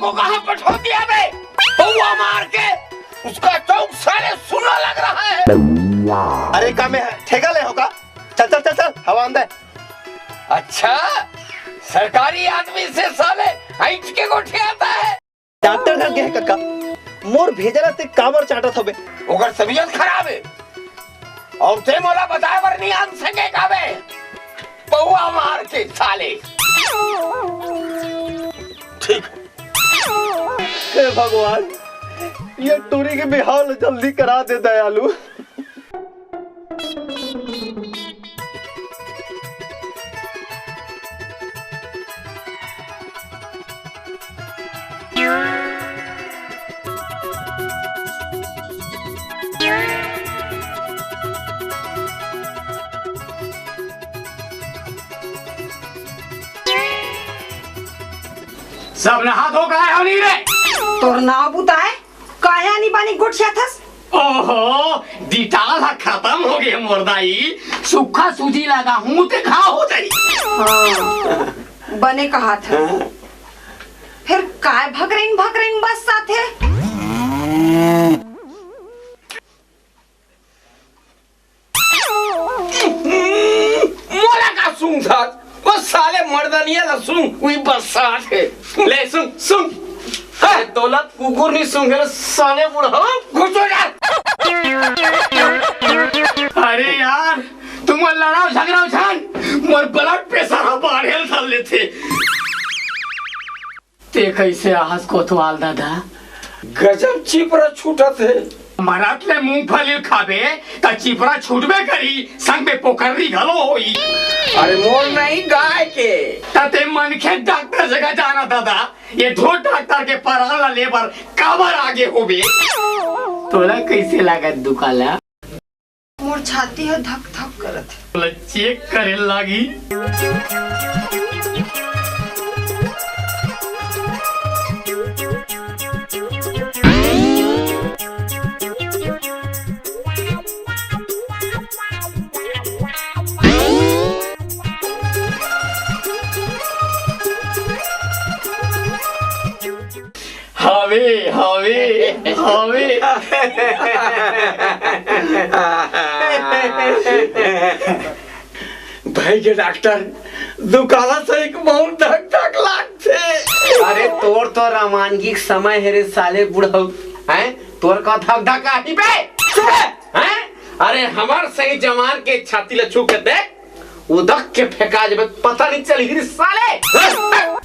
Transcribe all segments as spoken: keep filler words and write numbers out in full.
वो कहाँ पठा दिया बे? पौवा मार के उसका चौक साले सुना लग रहा है। अरे का में ठेका ले हो का? चल चल चल चल, हवा अंदर। अच्छा, सरकारी आदमी से साले ऐंठ के गोठियाता है। डॉक्टर घर गे हे कका, मोर भेजला ते काबर चाटत हबे? ओकर तबीयत खराब है और ते मोला बताए बर नहीं आन सके काबे? पौवा मार के साले। ठीक। हे भगवान, ये टूरी के बिहाव ल जल्दी करा दे दयालु। सब नहा धो के आए हो नहीं रे? तोर नाव बुताए, काहे आनी बानी गोठियाथस? ओहो, डिटाल ह खतम हो गे मोर दाई। सुक्खा सूजी लगाहूं ते घाव हो जाई। हाँ, बने कहाथस। हाँ। फेर काय भकरइन भकरइन बस्साथे? मोला का सूंघत? वो साले मर्दनिया ला सूंघ, उही बस्साथे। ले सूंघ, सूंघ। हाँ। ए, तोला कुकुर नहीं सूंघे रे, साले बुढ़ऊ। घुस हो जा। अरे यार, तुम लड़ाओ झगड़ाओ झन, मोर blood pressure ह बाढ़े ल धर लेथे। ते कइसे आहस कोतवाल दादा? गजब चिपरा छूटत हे। मरत ले मूंगफली खाबे, त चिपरा छूटबे करही, संग में पोकर्री घलो होही। अरे मोर नहीं, गाय के। त ते मनखे डॉक्टर जगह जाना दादा, ये ढोर डॉक्टर के परान ला लेबर काबर आगे होबे? तोला कइसे लागत दुकाला? मोर छाती ह धक धक करत हे। तोला चेक करे लागी। हवे, हवे, हवे। भाई के डॉक्टर, दुकाला सही के बहुत धक धक लागथे। अरे तोर तो रवानगी के समय हे रे साले बुढ़ऊ, हैं? तोर का धक धक आही बे? हैं? अरे हमर सही जवान के छाती ल छू के देख, उदक के फेंका जबे, पता नहीं चलही रे साले।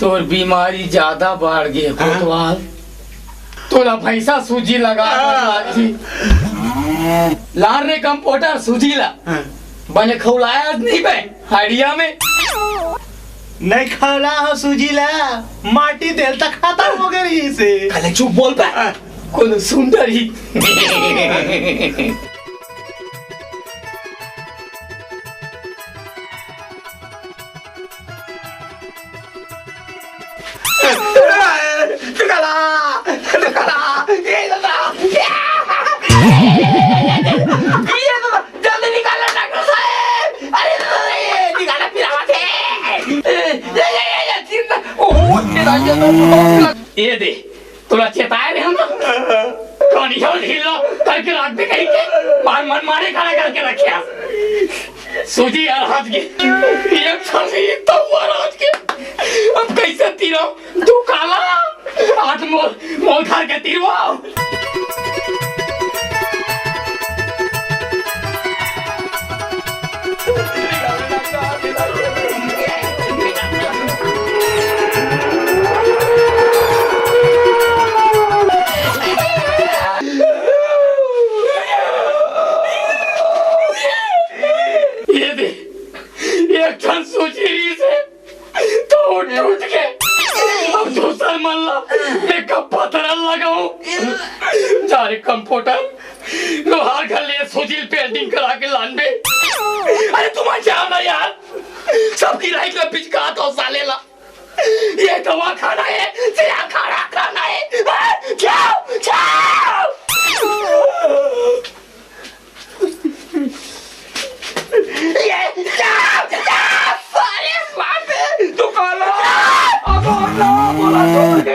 तोर बीमारी ज्यादा बाढ़ गे कोतवाल। तोला भैंसा सूजी लगा लागही। लान रे कंपाउंडर सूजी ला। बने खौलाया नहीं बे हड़िया में। नहीं खौला हो सूजी ला, माटी तेल तक खत्म हो गए रही से। खाली चुप बोल बे। कोनो सुंदर ही। निकाला, निकाला, ये दादा, ये दादा, जल्दी निकालो डॉक्टर साहब। अरे दादा, ये निकाला, पिरावत है। ये, ये, ये, ये, ये, ओहो, ये दादा, ये दे। तोला चेताए रहे ना, कनिहा ढीला करके राख दे कहीं के, मार मन मारे खड़ा करके रखे। सूजी यार हाथ के, एक सूजी तो हुआ रात के, अब कैसे तीरो तू काला, आज मोल, मोल खा के तीरो। ये दे, एक ठन सूजी रहिस हे, तो टूट के अब दूसर मन ला मैं कब पतरा लगाऊं? जा रे कंपाउंडर, लोहार घर ले सूजी ल welding करा के लान बे। अरे तुम जाओ ना यार, सबकी लाइट ला पिचकात हो साले ला। ये दवा खाना है, सिरा खाना खाना है। हाँ, जाओ, जाओ। ये, जाओ, जाओ, साले मार दे। तू कौन Aduh,